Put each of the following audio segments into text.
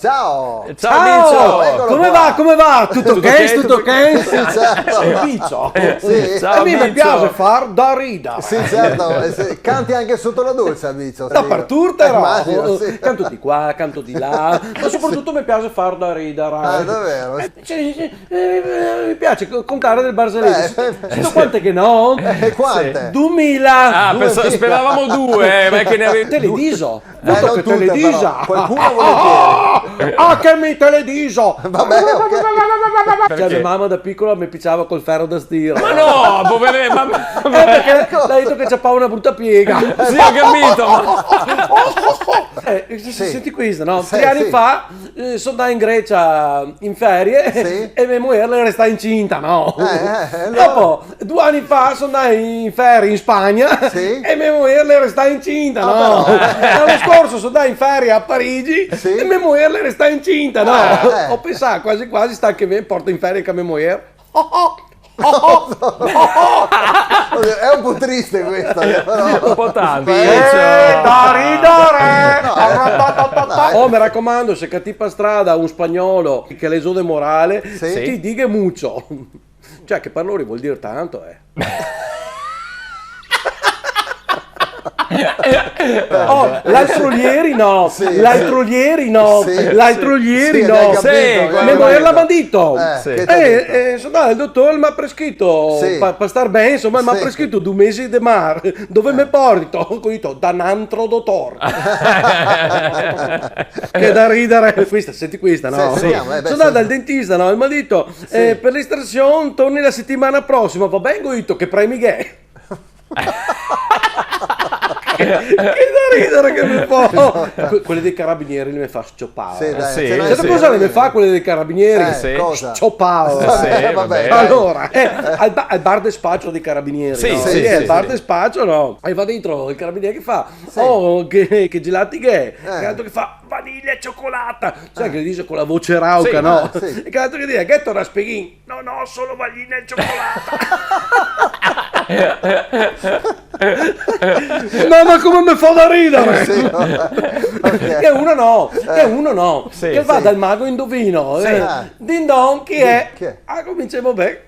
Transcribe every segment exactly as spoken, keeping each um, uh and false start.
Ciao! Ciao, Bicio! Eccolo Come qua. va? Come va? Tutto Tutto ok? ok? Tutto ok? Sì, certo. Sei Bicio? Sì. Ciao, E a mi me Bicio. piace far da rida. Sì, certo, e se- canti anche sotto la doccia, Bicio. Dapertutto, Eh, no? immagino, sì. Canto di qua, canto di là, ma soprattutto mi piace far da ridere. Ah, davvero? Eh, sì, sì, eh, mi piace co- contare delle barzellette. Eh, Sento quante che no? E quante? Duemila. Ah, penso, speravamo due, eh, ma è che ne avevi... Te le diso. Eh, non Che te le tutte, diso. Però. Qualcuna volentieri. Ah, che mi te le diso. Vabbè, ok. Cioè, mia mamma da picola me piciava col fero da stiro. Ma no, povere, ma... Eh, perché l'ha detto che c'ha una brutta piega. Sì, ho capito, ma... Eh, se- se- Sì. Senti questa, no? Sì, Tre anni sì. fa eh, sono andato in Grecia in ferie Sì. E mia moglie era stata incinta, no? Eh, eh, allora? Dopo, due anni fa sono andato in ferie in Spagna Sì. E mia moglie era stata incinta, Ah, no? però. L'anno scorso sono andato in ferie a Parigi Sì. E mia moglie era stata incinta, no? Eh, eh. Ho pensato quasi quasi sta che me porto in ferie con mia moglie. Oddio, è un po' triste questa, però. Un po' tanto. Beh, Eh, da ridere! No, eh. Oh, mi raccomando, se cati per strada un spagnolo che l'è zo de morale, Sì. ti dighe mucho. Cioè, che per loro vuol dire tanto, eh. Oh, l'altro ieri no, Sì, l'altro sì. ieri no, Sì, l'altro sì. ieri Sì, no. abbiamo capito, Sì, abbiamo Me moglie capito. l'ha mandito. Eh, Sì. che t'ha detto? Eh, eh, sono andato dal dottore, mi ha prescritto, Sì. per star bene, insomma, mi ha Sì. prescritto due mesi di mare, dove mi porto? Ho detto, da un altro dottore. Che da ridere. Questa, senti questa, no? Sì, sentiamo, eh, beh, Sono andato sì. Dal dentista, no? E mi ha detto, eh, per l'estrazione torni la settimana prossima, va bene? Ho detto, che premi che è? Che da ridere che mi fa. Que- quelle dei carabinieri le mi fa sciopare. Sì, dai, Sì. ce Sapete l'hai cosa lì. Le fa quelle dei carabinieri? Eh, Sì. cosa? Sciopare. Sì, Eh, vabbè. dai. Allora, eh, al, ba- al bar de spacio dei carabinieri, Sì, no? sì, Sì, sì, Al sì. Bar de spacio, no? E va dentro il carabiniere che fa, oh, che, che gelati che è? E l'altro che fa, vaniglia e cioccolata. Cioè, che gli dice con la voce rauca, Sì. no? Ah, sì. E che l'altro che dice, ghetto raspighin? No, no, solo vaniglia e cioccolata. No, ma come mi fa da ridere? Sì, ok. Che uno no, che uno no. Sì, Che va sì. Dal mago indovino. Sì. Eh. Din don, chi è? Chi è? Ah, cominciamo bene.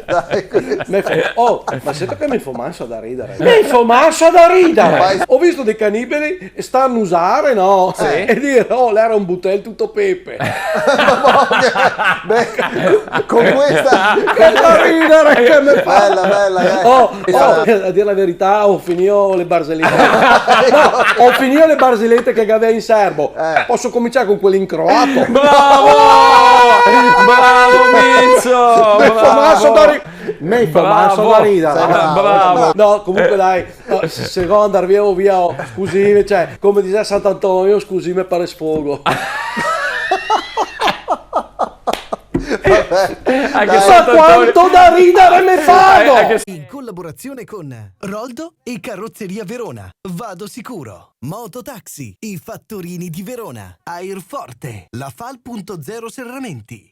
Dai, questo. Me fa, oh, ma sento che mi fa masa da ridere. Mi fa masa da ridere. Ho visto dei canibali starnusare, no? E dire, oh, l'era un butel tutto pepe. Beh, con questa... Che da ridere che mi fa. Bella, bella, dai. Oh, oh, a dire la verità, ho finito le barzellette. No, ho finito le barzellette che avevo in serbo. Eh. Posso cominciare con quelle in croato? Bravo! Bravo, Bicio! Mi fa masa da Bravo! ri- Mi fa Bravo! masa da ridere. Bravo! No, comunque dai, no, se, se no andar via, via, oh, scusime, cioè, come dice Sant'Antonio, scusime per el sfogo. Anche Ma Sant'Antonio... quanto da ridere mi fa! Anche In collaborazione con Roldo e Carrozzeria Verona. Vado sicuro. Mototaxi, i fattorini di Verona. Airforte, la Fal punto zero Serramenti.